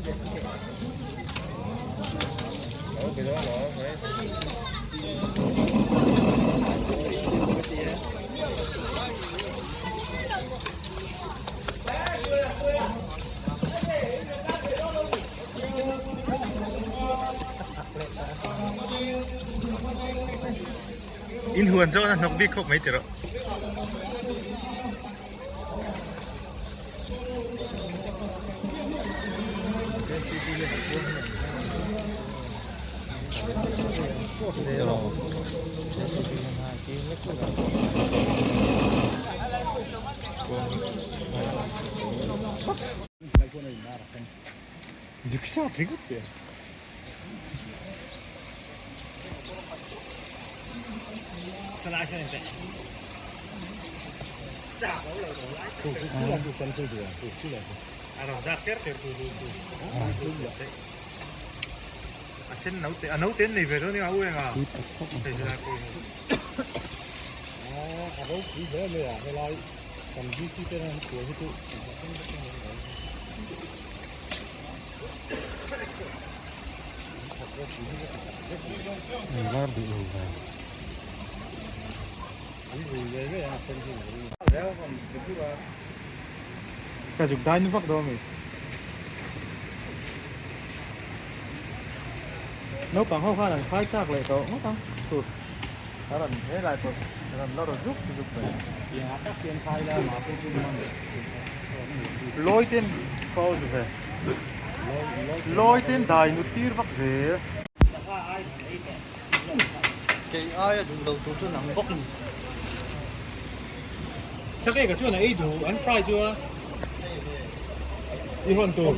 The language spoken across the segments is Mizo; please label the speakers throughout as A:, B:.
A: In huan zawk a hnawk bik khawp mai tiraw. Zikzak ringawt teh.
B: Lar duh lo ve.
A: Ka zuk dai ni vak dawn mi. Naupang ho khan an khai chak leh tawh ngawt ang chu a rawn he lai pawh a rawn la raw zuk zuk mai. Lawi ten pause ve. Lawi ten dai nut tir vak zel.
B: Kei aia duh lo tur chu nang bawk ni.
A: Chak e ka chuan a ei duh an fry chu a i hawn tur.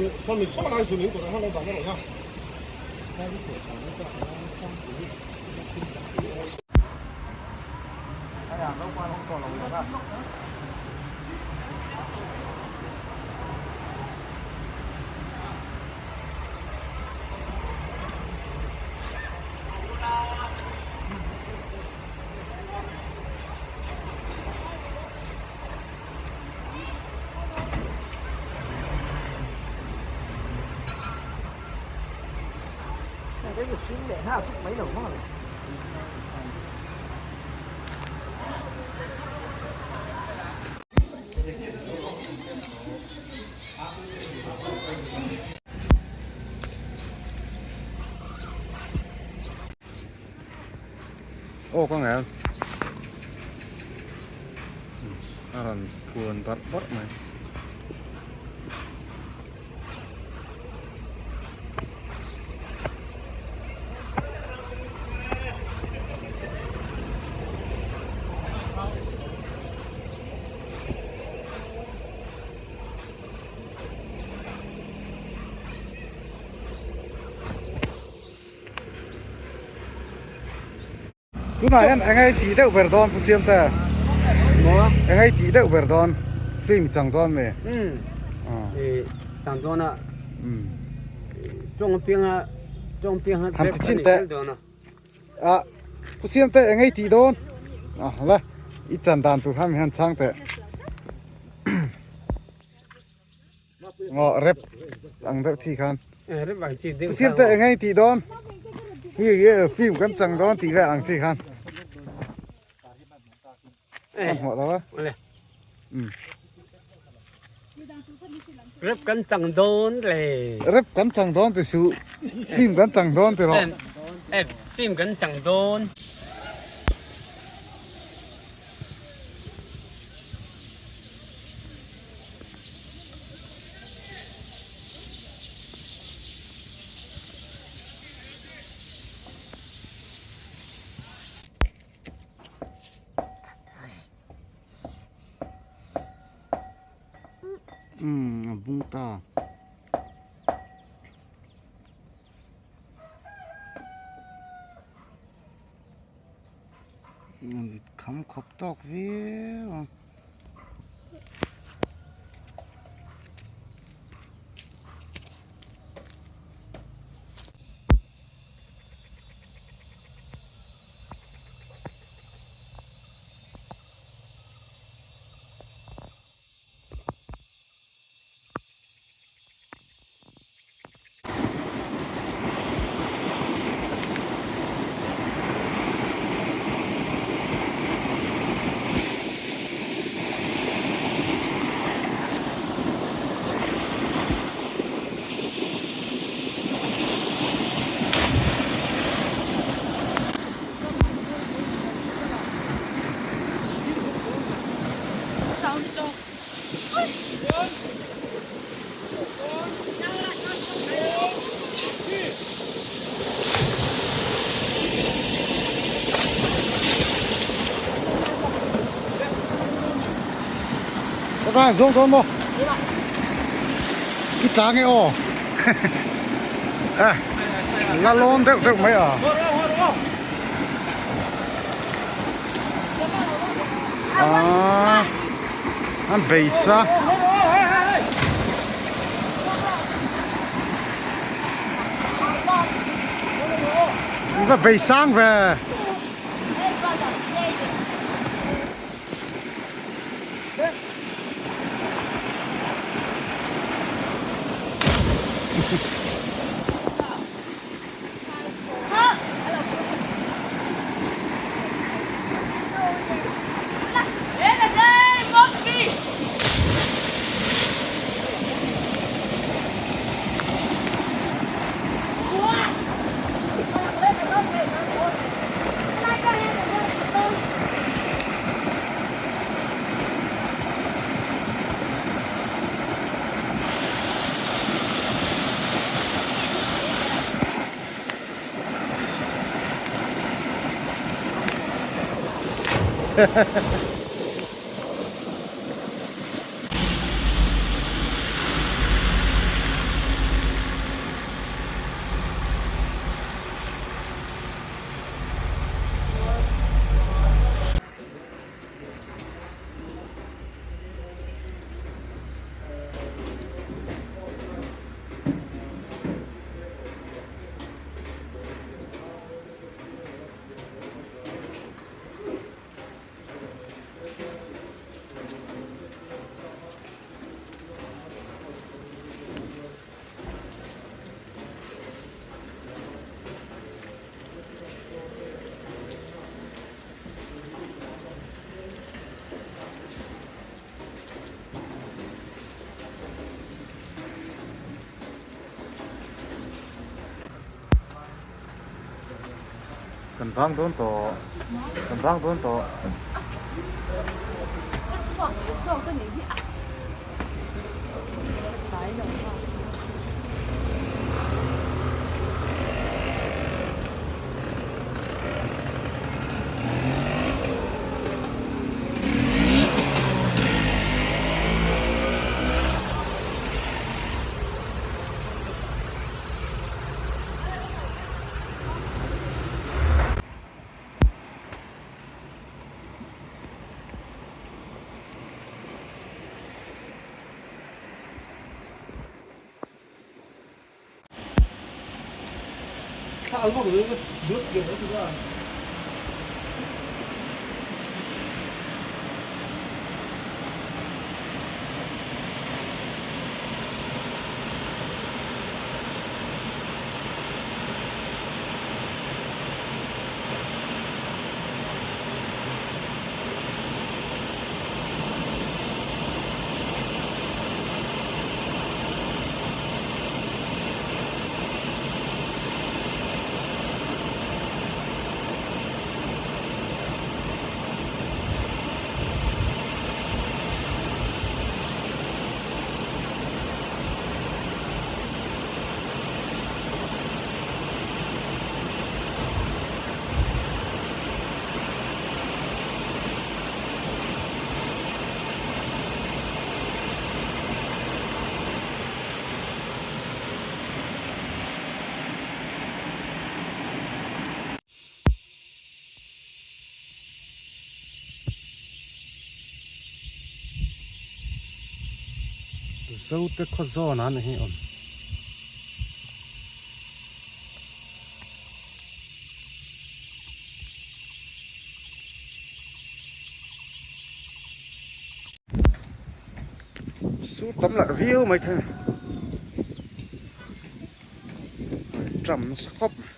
B: Aw ka ngel a rawn phuan barh barh mai. Tunah hian eng ei tih deuh ber dawn Pu Siamte?
C: Maw?
B: Eng ei tih deuh ber dawn? Film chang dawn mi?
C: Umm.
B: Aw.
C: Chang dawn a.
B: Umm.
C: Tawng apianga tawng apianga
B: Han ti chin teh. A Pu Siamte eng ei tih dawn? A la i chan dan tur kha mi han chang teh. Ngaw rep ang deuh chi khan.
C: Rep ang chi deuh.
B: Sim te engai ti dawn. Hi hi film kan chang dawn ti ve ang chi khan. An hmuh lo a.
C: Um. Rep kan chang dawn le.
B: Rep kan chang dawn ti su. Film kan chang dawn ti ro.
C: Eh, film kan chang dawn.
B: Umm a bung ta. Kham khawp tawk viau ang. Vang zawng dawn maw? I tla nge aw? Eh, la lawn deuh deuh mai a. Ah, an beisa. Va bei sang ve.
A: Kan vang dawn tawh kan vang dawn tawh.
B: Zote khaw zawn ah ni hi awm. Sur tam lah viau mai thei tram nasa khawp mai.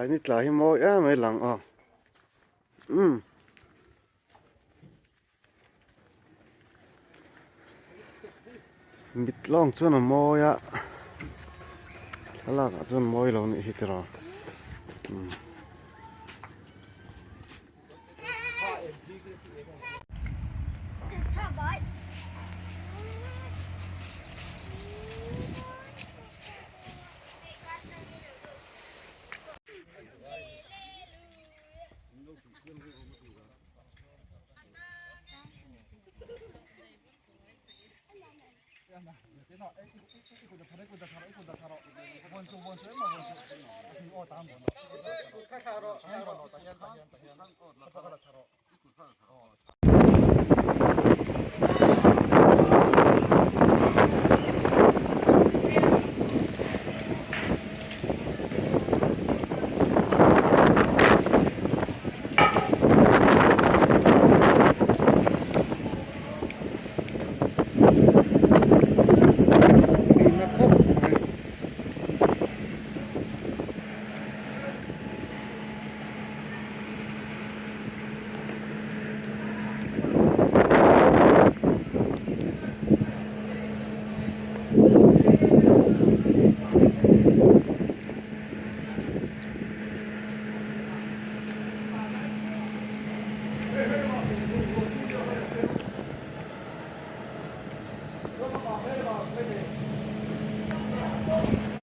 B: Tlai ni tla hi mawi em mai lang aw umm. Mit lawng chuan a mawi a thlalak ah chuan mawi lo nih hi tiraw umm.